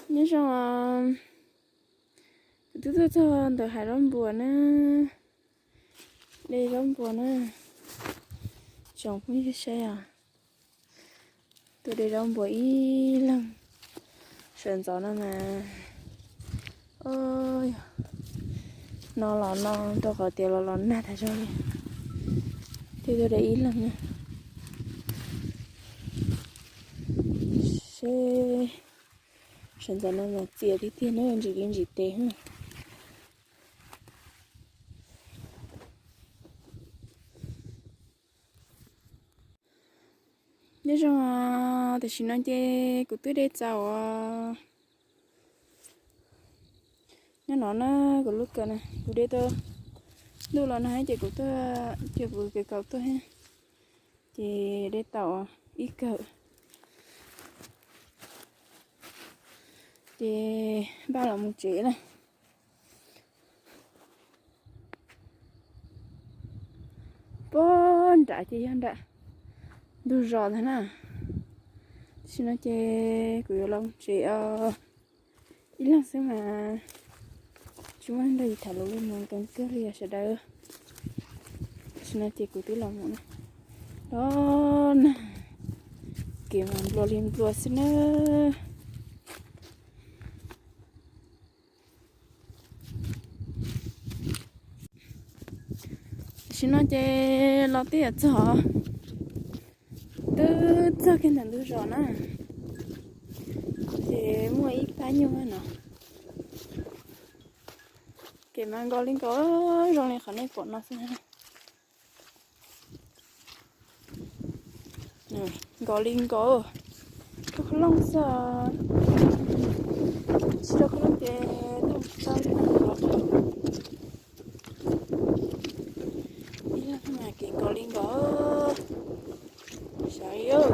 Nyob zoo, kuv twb tuaj txog ntawm hav zaub npuas na, de zaub npuas na, tsoom phooj ywg saib os. Tuaj de zaub npuas ib leeg, sawv ntxov no mas, yog no los no rau qhov tias los los nag tas zog li, thiaj tuaj de ib leeg na. Seb sawv ntxov no mas txias tiag tiag na, ntsim li ntsim tes. Nyob zoo, tam sim no ces kuv twb de txaus os. Nyob no na, kuv lub kawm na, kuv de tau ntuj los no ces kuv tuaj, ces kuv kawm kaum tuaj thiab, ces de tau ib kawm, ces npaj los mus tsev na. Puag nram ces yog nram ntug zos ntag na. Tam sim no ces kuv yuav los mus tsev os. Ib leeg xwb mas tsis muaj neeg nrog yus tham lus li, mus nkees kawg li os sawv daws. Tam sim no ces kuv twb los mus na, los nag, kev mas nplua li nplua xwb na. Tam sim no ces los twb yuav txog, twb txog kiag ntawm ntug zos na, ces muaj ib pab nyuj no. Kev mas nkaus li nkaus, zoo li qhov nej pom no xwb. Nkaus li nkaus, rau qhov looj xwb, tsis rau qhov looj ces tau tsis tau li. Ib leeg mas kev nkaus li nkaus, xyov yog.